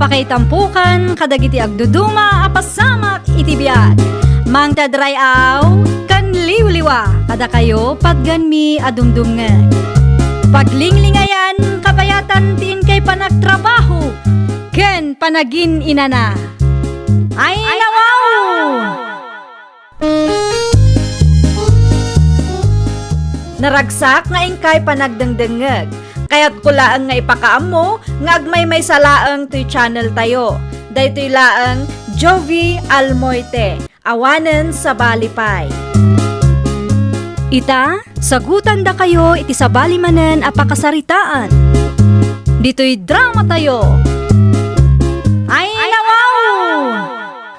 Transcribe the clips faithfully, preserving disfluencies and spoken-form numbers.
Pakaitampokan kadagiti agduduma a pasamak iti biag. Mangted ray-aw ken liwliwa kadakayo patganmi a dumdumngeg. Paglinglingayan kabayatan ti inkay panagtrabaho ken panagin-inana. Ay, nawaw! Naragsak nga inkay panagdengdengngeg. Kayatko laeng nga ipakaammo nga agmaymaysa laeng toy channel tayo. Daytoy laeng Jovie Almoite, awanen sabali pay. Ita, sagutandakayo iti sabali manen a pakasaritaan. Ditoy drama tayo. Ay, nawaw!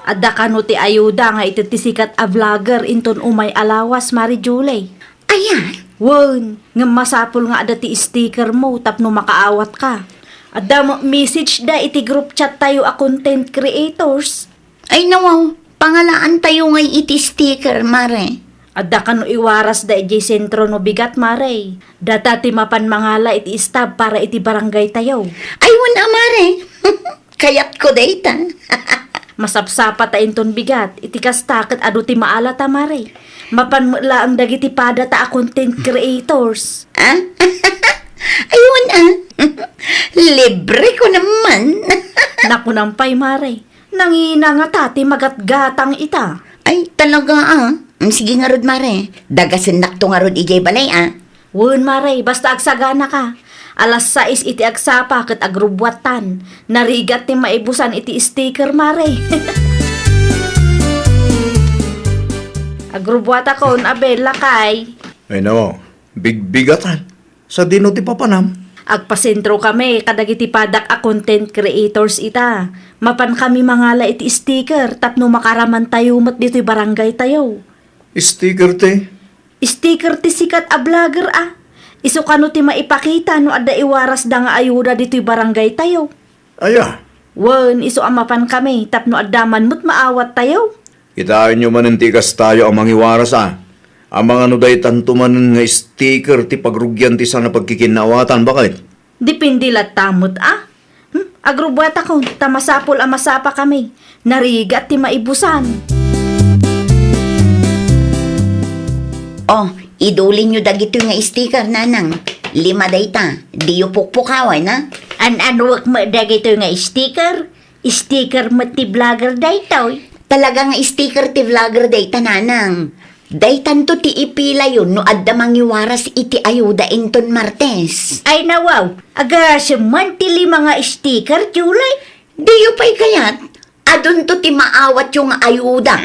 Adda kano ti ayuda nga iti ti sikat a vlogger inton umay a lawas, Mari Julie? Aya? Wen, ngem masapul nga adda ti sticker mo tapno makaawatka. Adda mo message da iti group chat tayo a content creators. Ay nawaw, pangalaan tayo ngay iti sticker, Mare. Adda kano iwaras da idiay sentro no bigat, Mare. Data ti mapan mangala iti staff para iti barangay tayo. Ay, wen a, Mare. Kayatko dayta. Masapsapa ta inton bigat, iti kasta ket adu ti maalata, Mare. Mapan met laeng dagiti padata a content creators. Ah? Ay, wen a. Libre ko naman. Nakunam pay, Mare. Nangina ngata ti magatgatang ita. Ay, talaga, ah. Mm, sige ngarud, Mare. Dagasennakto ngarud idiay balay, ah. Wen, Mare, basta agsaganaka. Alas sais iti agsapa ket agrubbuattan. Narigat ti maibusan iti sticker, Mare. Agrubbuatakon, Abel, lakay. Ay, no. Bigbigatan. Sadino ti papanam? Agpasentrokami kadagiti padak a content creators ita. Mapankami mangala iti sticker tapno makaramantayo met ditoy barangaytayo. Sticker ti? Sticker ti sikat a vlogger a. Isu kano ti maipakita no adda iwarasda nga ayuda ditoy barangaytayo. Aya? Wen, isu a mapankami tapno adda man met maawattayo. Kitaenyo manen ti ikastayo a mangiwaras a. Amangan no daytanto manen nga sticker ti pagrugian ti saan a pagkikinnaawatan, baket? Depende latta met a. Hmm? Agrubbuatakon, ta masapul a masapakami. Narigat ti maibusan. Oh, idulinyo dagitoy nga sticker, Nanang. Lima dayta. Diyo pukpukawan, a? An-anuek met dagitoy nga sticker? Sticker met ti vlogger daytoy. Talaga nga sticker ti vlogger dayta, Nanang. Daytanto ti ipilayo no adda mangiwaras iti ayuda inton Martes. Ay, nawaw, agasem man ti lima nga sticker, Julie. Diyo pay kayat? Adunto ti maawatyo nga ayuda.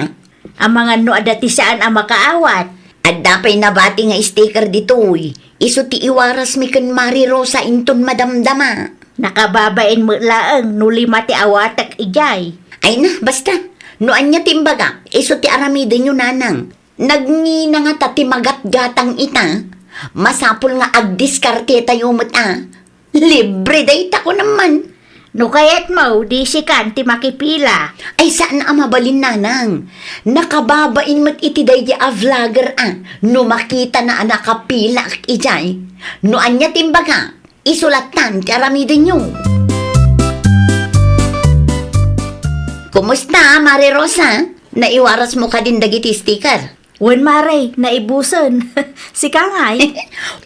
Amangan no adda ti saan a makaawat. Adda pay nabati nga sticker ditoy. Isu ti iwarasmi ken Mari Rosa inton madamdama. Nakababain met laeng no lima ti awatek idiay. Ay na, basta. No ania ti imbagak, isu ti aramidenyo, Nanang. Nagngina ngata ti magatgatang ita. Masapul nga agdiskartetayo met a. Libre dayta, kunam man. No kayatmo, di sikan ti makipila. Ay, saan a mabalin, Nanang. Nakababain met iti daydi a vlogger a no makitana a nakapilaak idiay. No ania ti imbaga, isu lattan ti aramidenyo. Kumusta, Mare Rosa? Naiwarasmo kadin dagiti sticker? Wen, Mare, naibusen. Sika ngay?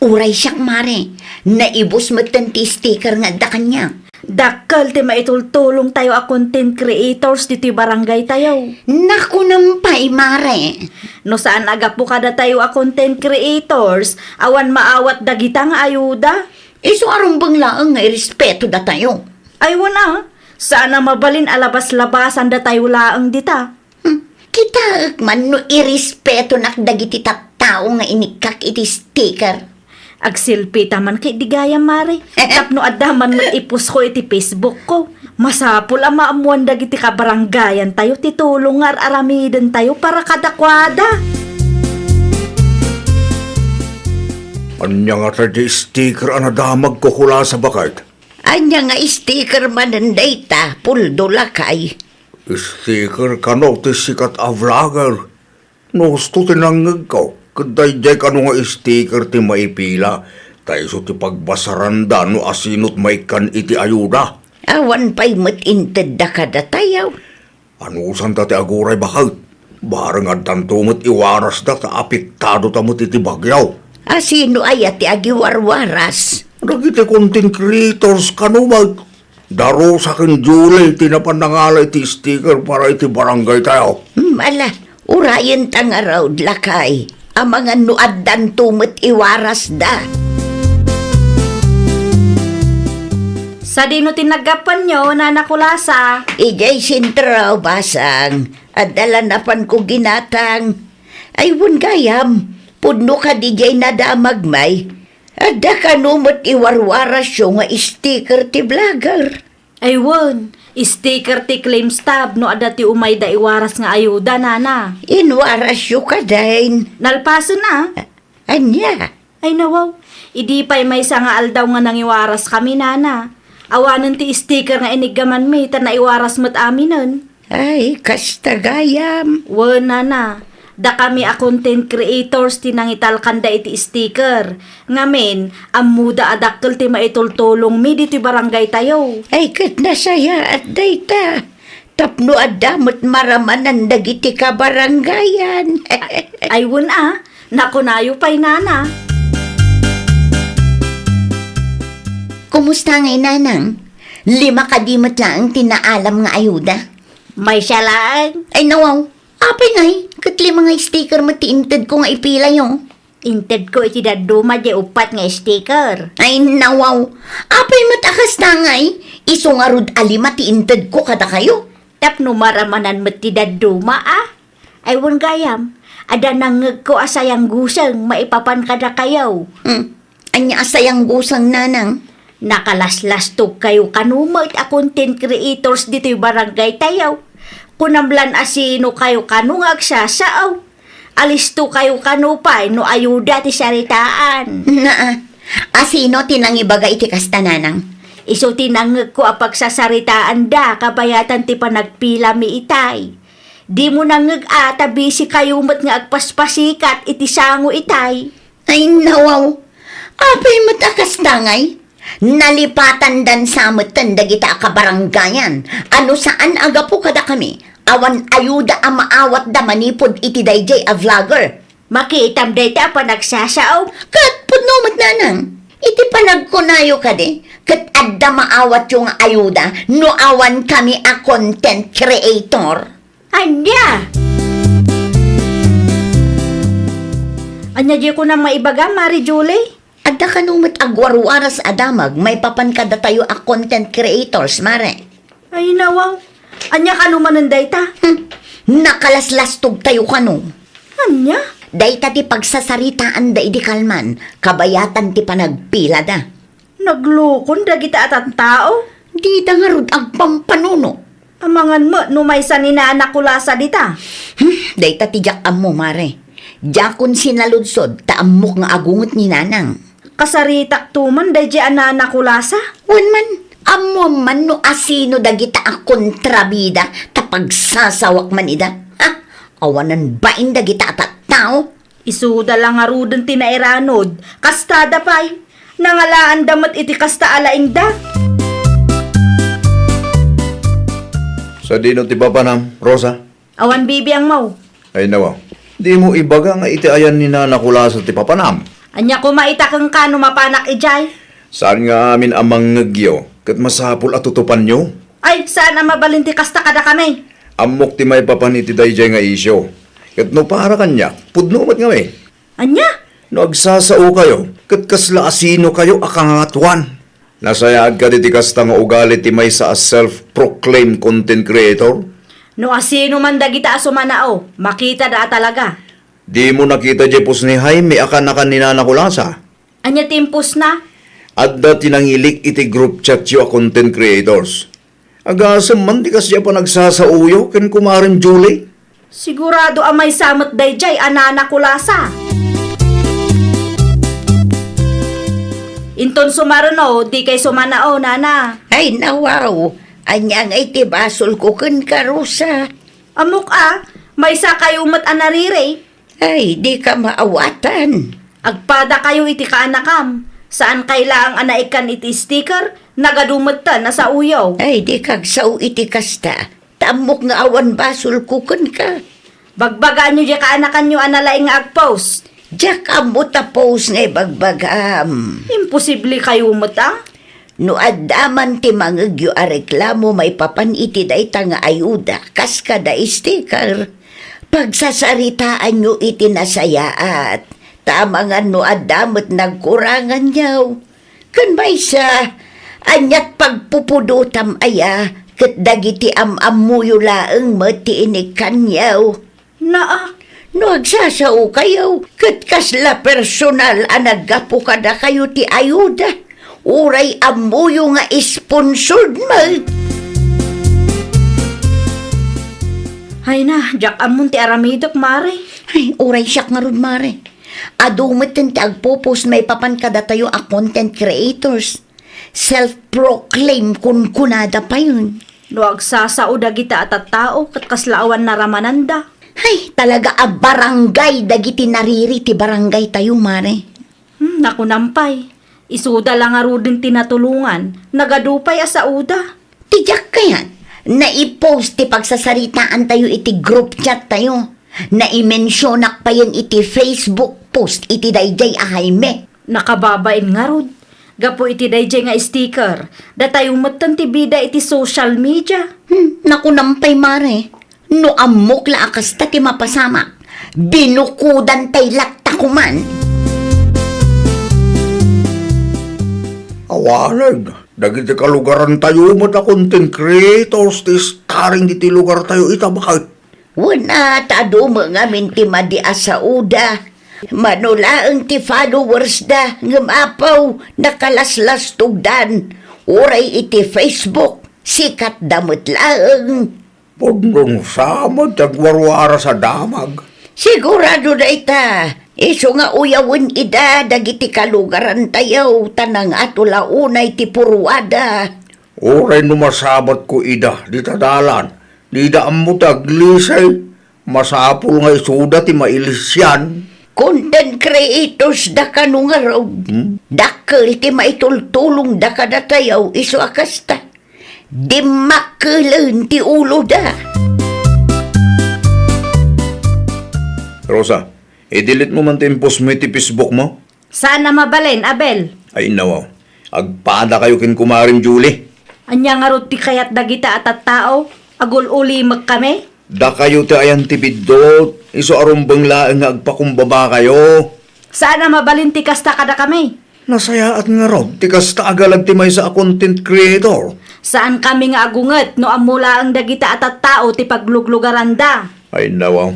Uray siak, Mare. Naibus metten ti sticker nga adda kaniak. Dakkel ti maitultulongtayo a content creators ditoy barangaytayo. Nakunam pay, Mare. No saan a gapu kadatayo a content creators, awan maawat dagita nga ayuda. Isu a rumbeng laeng nga irespeto datayo. Ay, wen a, saan a mabalin a labas-labasan datayo laeng dita. Hmm, kitaek man no irespetonak dagiti tattao nga inikkak iti sticker. Agselfie ta man ket di gayam, Mare. Tapno adda man met ipost ko iti Facebook ko. Masapul a maammuan dagiti kabarangayantayo ti tulong nga ar-aramidentayo para kadakuada. Ania ngata ti sticker a nadamagko, Kulasa, baket? Ania nga sticker manen dayta, Puldo, lakay? Sticker kano ti sikat a vlogger. No husto ti nangngegko, ket daydiay kano nga sticker ti maipila, ta isu ti pagbasaranda no asino ti maikkan iti ayuda. Awan pay met intedda kadatayo. Anusanta ti aguray baket? Bareng addanto met iwarasda ta apektadota met iti bagyo. A, sino aya ti agiwarwaras? Dagiti content creators kano met. Da Rosa ken Julie ti napan nangala iti sticker para iti barangay tayo. Hmm, ala, urayenta ngarud, lakay. Amangan no addanto met iwarasda. Sadino ti naggapuanyo, Nana Kulasa? Idiay sentro, basang. Adda la napanko ginatang. Ay, wen gayam, pudno kadi diay nadamag, may? Adda kano met iwarwarasyo nga sticker ti vlogger? Ay wen, sticker ti claim stub no adda ti umayda iwaras nga ayuda, nana. Inwarasyo kadi? Nalpasen a. Ania? Ay nawaw, idi pay maysa nga aldaw nga nangiwaraskami, nana. Awanen ti sticker nga iniggamanmi ta naiwaras met aminen. Ay, kasta gayam. Wen, nana. Dakami a content creators ti nangitalkanda iti sticker. Ngamin, ammoda a dakkel ti maitultulongmi ditoy barangay tayo. Ay, ket nasayaat dayta. Tapno adda met maramanan dagiti kabarangayan. Ay, wen a, nakunayo pay, nana. Kumusta ngay, nanang? Lima kadi met laeng ti naalam nga ayuda? Maysa laeng. Ay, nawaw. Apay ngay, ket lima nga sticker met ti intedko nga ipilayo. Intedko iti dadduma diay uppat nga sticker. Ay, nawaw. Apay met a kasta ngay, isu ngarud a lima ti intedko kadakayo. Tapno maramanan met ti dadduma a. Ay, wen gayam, adda nangngegko a sayangguseng maipapan kadakayo. Hmm. Ania a sayangguseng, nanang? Nakalaslastogkayo kano met a content creators ditoy barangay tayo. Kunam lan a sinokayo kano nga agsasao. Alistokayo kano pay no ayuda ti saritaan. Naa, a sino ti nangibaga iti kasta, nanang? Isu ti nangngegko a pagsasaritaanda kabayatan ti panagpilami itay. Dimo nangngeg a ta busy kayo met nga agpaspasikat iti sango itay. Ay, nawaw. Apay met a kasta ngay? Nalipatandan sa metten dagita a kabarangayan a no saan a gapu kadakami, awan ayuda a maawatda manipud iti daydiay a vlogger. Makitam dayta a panagsasao. Ket pudno met, nanang, iti panagkunayo kadi, ket adda maawatyo nga ayuda no awan kami a content creator. Ania? Ania diay kunam maibaga, Mari Julie? Adda kano met agwarwaras a damag maipapan kadatayo a content creators, Mare? Ay, nawaw. Ania kano manen dayta? Hmm. Nakalaslastogtayo kano. Ania? Dayta ti pagsasaritaanda idi kalman, kabayatan ti panagpilada. Naglukon dagita a tattao? Dida ngarud agpampanuno. Amangan met no maysa ni Nana Kulasa dita. Hmm, dayta ti diak ammo, Mare. Diakon sinaludsod ta ammok nga agunget ni Nanang. Kasaritakto man daydiay a Nana Kulasa? Wen man, ammoam man no asino dagita a kontrabida ta pagsasawak man ida. Ha? Awanen bain dagita a tattao. Isuda la ngaruden ti nairanod, kastada pay. Nangalaanda met iti kasta a laingda. Sadino ti papanam, Rosa? Awan bibiangmo. Ay, nawa. Dimo ibaga nga iti ayan ni Nana Kulasa ti papanam? Ania koma ita kenka no mapanak idiay? Saan nga amin a mangngegyo, ket masapul a tutupanyo? Ay, saan a mabalin ti kasta kadakami. Ammok ti maipapan iti daydiay nga isyu. Ket no para kaniak, pudno met ngamin. Ania? No agsasaokayo, ket kasla asinokayo a kangangatuan? Nasayaat kadi ti kasta nga ugali ti maysa a self-proclaimed content creator? No asino man dagita a sumanao, makitada a talaga. Dimo nakita diay post ni Jaime a kanakan ni Nana Kulasa? Ania ti impostna? Adda ti nangilik iti group chatyo a content creators. Agasem man ti kasdiay a panagsasaoyo ken Kumarem Julie? Sigurado a maysa met daydiay a Nana Kulasa. Inton sumaruno, dikay sumanao, Nana. Ay, nawaw. Ania ngay ti basolko kenka, Rosa? Ammok a, maysakayo met a nariri. Ay, dika maawatan. Agpadakayo iti kaanakam. Saan kay laeng a naikkan iti sticker, nagadu metten a saoyo. Ay, dika agsao iti kasta. Ta ammok nga awan basolko kenka. Bagbagaanyo diay kaanakanyo a nalaing nga agpost. Diak ammo ta post nga ibagbagam. Imposible kayo met a. No adda man ti mangegyo a reklamo maipapan iti dayta nga ayuda, kas kada sticker, pagsasaritaanyo iti nasayaat. Ta amangan no adda met nagkuranganyo. Ken maysa, aniat pagpupudotam aya, ket dagiti am-ammoyo laeng met ti inikkanyo. Naa, no agsasaokayo, ket kasla personal a naggapu kadakayo ti ayuda, uray ammoyo nga sponsored met. Ay na, diak ammon ti aramidek, mare. Ay, uray siak ngarud, mare. Adu metten ti agpopost maipapan kadatayo a content creators. Self-proclaim kunkunada payen. No agsasao dagita a tattao ket kasla awan naramananda. Hay, talaga a barangay dagiti nariri ti barangaytayo, mare. Hmm, nakunam pay. Isuda la ngaruden ti natulongan, nagadu pay a saoda. Ti diak kayat, naipost ti pagsasaritaantayo iti group chat tayo. Naimensionak payen iti Facebook post iti daydiay a Jaime. Nakababain ngarud, gapu iti daydiay nga sticker, datayo metten ti bida iti social media. Hmm, nakunam pay, mare. No ammok la a kasta ti mapasamak, binukodantay latta koman. Awanen, dagiti kalugarantayo met a content creators ti starring diti lugartayo ita, baket. Wen a, ta adu met ngamin ti madi a saoda. Mano laeng ti followers da, ngem apaw, nakalaslastogdan. Uray iti Facebook, sikatda met laeng. Pudno sa met ti agwarwaras a damag. Sigurado dayta, isu nga uyawen ida dagiti kalugarantayo, ta nangato la unay ti purwada. Uray no masabatko ida dita dalan, dida ammo ti aglisay, masapul nga isuda ti mailisian. Content creators da kano ngarud. Hmm? Dakkel ti maitultulongda kadatayo isu a kasta. Dimmakkelen ti uloda. Rosa, i-delete mo man ti impostmo iti Facebook mo. Saan a mabalin, Abel? Ay, nawaw. Agpadakayo ken kumarem Julie. Ania ngarud ti kayat dagita a tattao? Agul-ulimek kami? Dakayo ti ayan ti biddut, isu a rumbeng laeng nga agpakumbabakayo. Saan a mabalin ti kasta kadakami? Nasayaat ngarud ti kasta a galag ti maysa a content creator. Saan kami nga agunget no ammo laeng dagita a tattao ti pagluglugaranda. Ay, nawaw.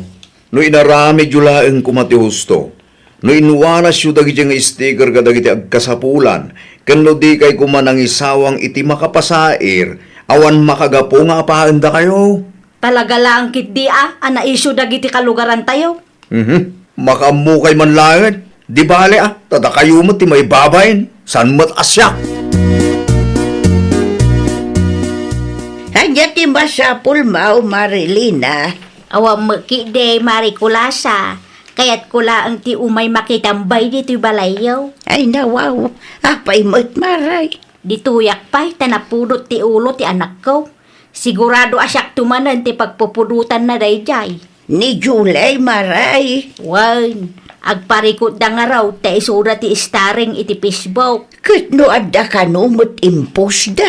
No inaramidyo laeng koma ti husto, no inwanasyo dagiti nga sticker kadagiti agkasapulan, ken no dikay koma nangisawang iti makapasair, awan makagapu nga apaendakayo. Talaga laeng ketdi a, a naisyu dagiti kalugarantayo. Mhm. Makaammokay man laeng. Di bale a, ta dakayo met ti maibabain, saan met a siak. Ania ti masapulmo, Marilina? Awan met ketdi, Mari Kulasa. Kayatko laeng ti umay makitambay ditoy balayyo. Ay, nawaw. Apay met, Maray? Ditoyak pay, ta napudot ti ulo ti anakko. Sigurado a siakto manen ti pagpupudotanna daydiay. Ni Julie, Maray? Wen, agparikutda ngarud ta isuda ti starring iti Facebook. Ket no adda kano met impostda?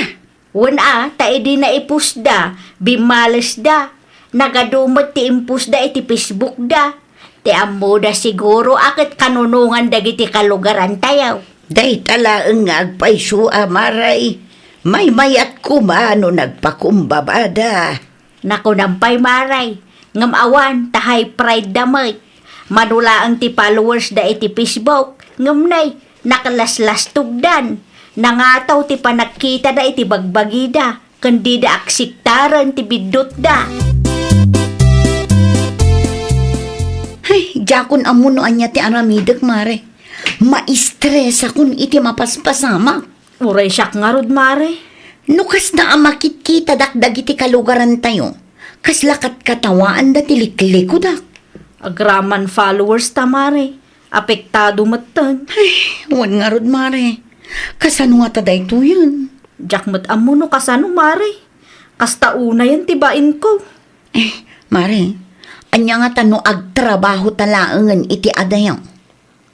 Wen a, ta idi naipostda, bimmalesda. Nagadu met ti impostda iti Facebook da. Ti ammoda siguro a ket kanunongan dagiti kalugarantayo. Dayta laeng nga agpayso a, Maray. Maymayat koma no nagpakumbabada. Nakunam pay, Maray, ngem awan ta high pride da met. Mano laeng ti followers da iti Facebook, ngem nay, nakalaslastogdan. Nangataw ti panagkitada iti bagbagida, ken dida aksektaren ti biddutda. Ay, diakon ammo no ania ti aramidek, Mare. Maistresakon iti mapaspasamak. Uray siak ngarud, Mare. No kasta a makitkitadak dagiti kalugarantayo, kasla katkatawaanda ti liklikudak. Agraman followers ta, Mare. Apektado metten. Ay, wen ngarud, Mare. Kasano ngata daytoyen? Diak met ammo no kasano, Mare. Kasta unayen ti bainko. Eh, Mare, ania ngata no agtrabahota laengen iti adayo?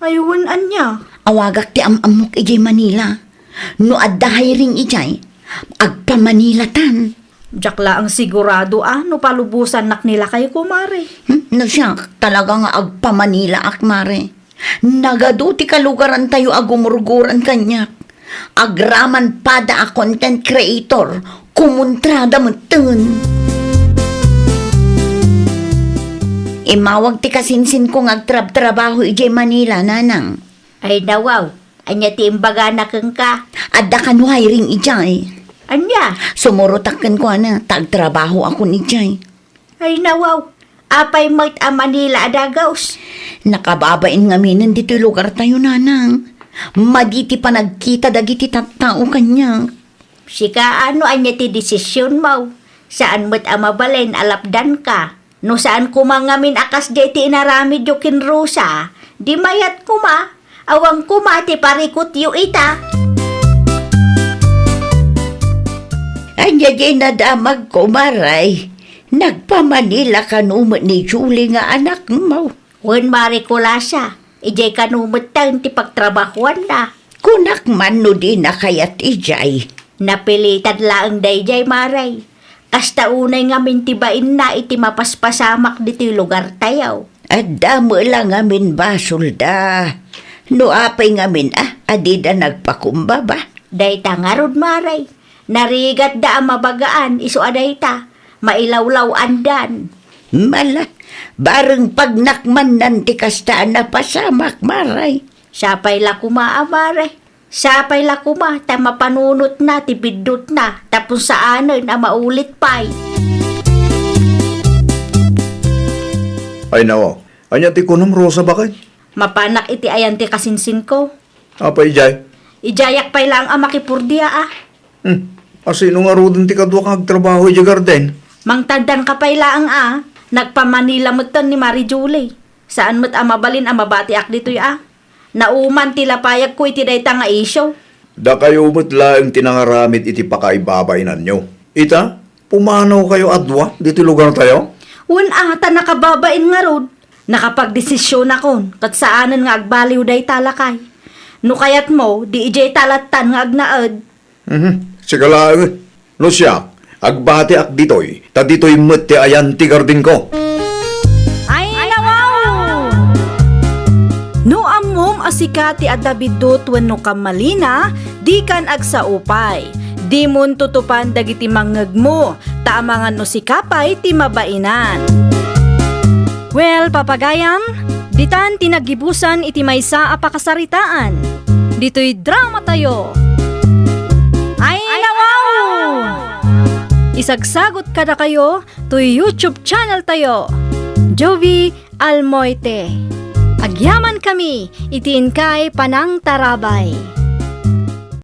Ay, wen ania? Awagak ti am-ammok idiay Manila. No adda hiring idiay, agpamanilatan. Diak laeng sigurado a no palubosannak ni lakayko, Mare. Hmm? No siak, talaga nga agpamanilaak, Mare. Nagadu ti kalugarantayo a gumurguran kaniak. Agraman pada a content creator, kumontrada metten. Immawag ti kasinsinko nga agtrabtrabaho idiay Manila, Nanang. Ay, nawaw, ania ti imbagana kenka? Adda kano hiring idiay. Ania? Sumurotak kenkuana, ta agtrabahoakon idiay. Ay, nawaw, apay met a Manila a dagus? Nakababain ngaminen ditoy lugartayo, Nanang. Madi ti panagkita dagiti tattao kaniak. Sika, no ania ti desisionmo? Saan met a mabalin a lapdanka. No saan koma ngamin a kasdiay ti inaramidyo ken Rosa, di mayat koma, awan koma ti parikutyo ita. Ania diay nadamagko, Mare? Nagpamanila kano met ni Julie nga anakmo? Wen, Mare Kulasa, idiay kano metten ti pagtrabahoanna. Kunak man no dina kayat idiay. Napilitan laeng daydiay, Mare. Kasta unay ngamin ti bainna iti mapaspasamak ditoy lugartayo. Adda met la ngamin basolda. No apay ngamin a, a dida nagpakumbaba? Dayta ngarud, Mare. Narigatda a mabagaan isu a dayta. Mailawlaw-andan. Mala, bareng pagnakmannan ti kasta a napasamak, Mare. Sapay la koma a, Mare. Sapay la koma ta mapanunotna ti biddutna tapno saanen a maulit pay. Ay, nawaw. Ania ti kunam, Rosa, baket? Mapanak iti ayan ti kasinsinko. Apay idiay? Idiayak pay laeng a makipurdia a. Hmm. A, sino ngaruden ti kaduak nga agtrabaho idiay garden? Mangtaddanka pay laeng a. Nagpamanila metten ni Mare Julie. Saan met a mabalin a mabatiak ditoy a. Nauman ti lapayagko iti dayta nga isyu. Dakayo met laeng ti nangaramid iti pakaibabainanyo. Ita, pumanawkayo a dua ditoy lugartayo? Wen a, ta nakababain ngarud. Nakapagdesisionakon ket saanen nga agbaliw dayta lakay. No kayatmo, di idiay ta lattan nga agnaed. Mhm. Sika laeng. No siak, agbatiak ditoy, ta ditoy met ti ayan ti gardenko. Ay, nawaw! No ammom a sika ti adda biddut wenno kammalina, dikan agsao pay. Dimon tutupan dagiti mangngegmo, ta amangan no sika pay ti mabainan. Well, papagayam, ditan ti naggibusan iti maysa a pakasaritaan. Ditoy dramatayo. Ay, nawaw! Isagsagot kadakayo toy YouTube channel tayo, Jovie Almoite. Agyaman kami iti inkay panangtarabay.